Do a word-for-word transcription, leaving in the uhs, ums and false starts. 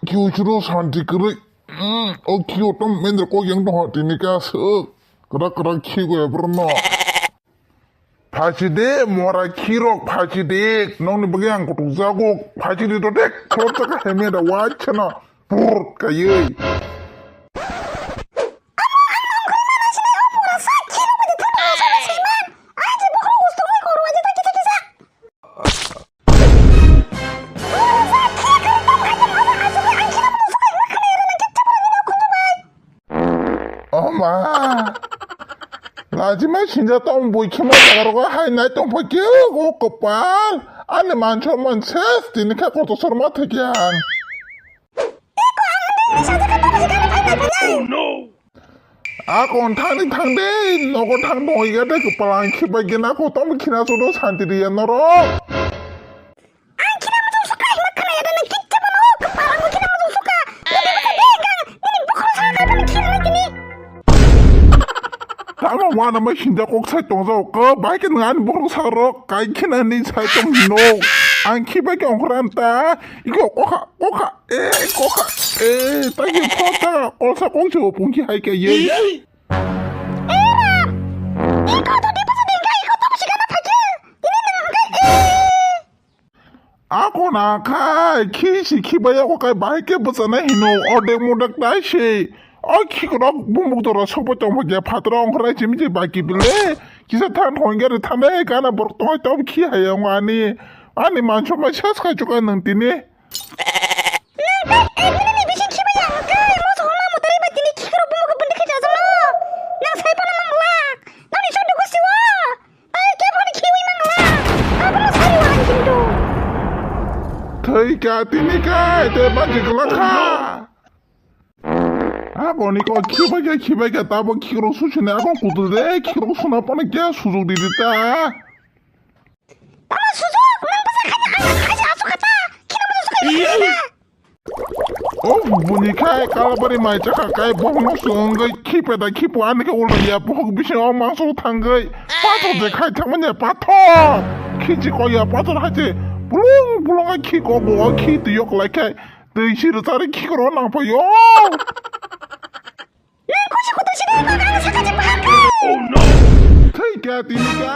Kiuchiro santi kwrwi. Mm, o kiu tom mendra kok yang dong tini ka se. Krak krak khi go ebrno. Phachi de mora khirok phachi de. Nongni bagwi ang kutuk jago. Phachi de to dek khorok taka heme da wachana. Pur kayei. Oma. Lajima sinja tong bui khima jaga rogo hai nai tong pha khe o kopal. Ani mancho man ses tini kha koto sorma thekyan. Oh no! A kon thani thang de, nogo thang dong iga de kopal ang khibai gena ko tom khina sodo santi riya norok. Ang khina muchung suka hima khana ya dana kitta bano, kopal ang khina muchung suka. Nini bukhro sa ka dana khina tini. Tamo wana ma hinda kok sai tong jao ko, bai ke ngan bukhro sa rok kai khina ni sai tong no. Ang khibai ke ongkhran ta, iko kokha kokha. Eh, kokha. Eh, tagi phota. Kolsa kongsi bo pungki hai ke ye. Ako na khai, khi si khi baya ko kai bahai ke bwchana hino, odek modek tai se. O khi korok bumuk doro sokbo tong pha khe phatro ongkhrai chimi je baki bile. Kisa than hongya re than de kana borok tong tom khi hai ong ani. Ani manso mai sas khai chuka nang tini. Nang tei ek minute ni bising khibai ya, hwnkhe moso hwnma mwtari bai tini khikrok bumukgo bwndwi khe chajakno. Nang sai phano mang glak. Nangni soi dugu siwo. Tei kebo ni khiwi mang glak. Abono sari wahan kintu. Thwi kha tini khe tei bagi glak kha. Aboni kok khibai khe khibai khe tabo khikrok susuni akon kutul de khikrok suna phano khe sujok di di ta. Tamo sujok, nang bwsa khaina ang khaisa asuk kha ta, khina bwsa sukai khaina. O bubuni khai kalabari mai chakha kai bohongno songwi khipe da khipu ani khe ulda ya bohok bising o mangso thangwi pathor je khai thangmani pathor khichi kok ya pathor hai se bulung bulung a khi kok bo khi twi yok lai khai twi si rwchari khikrok nang phaio. Nang kusi kutu sini kok ang saka je bahar kha. Thwi kha tini kha.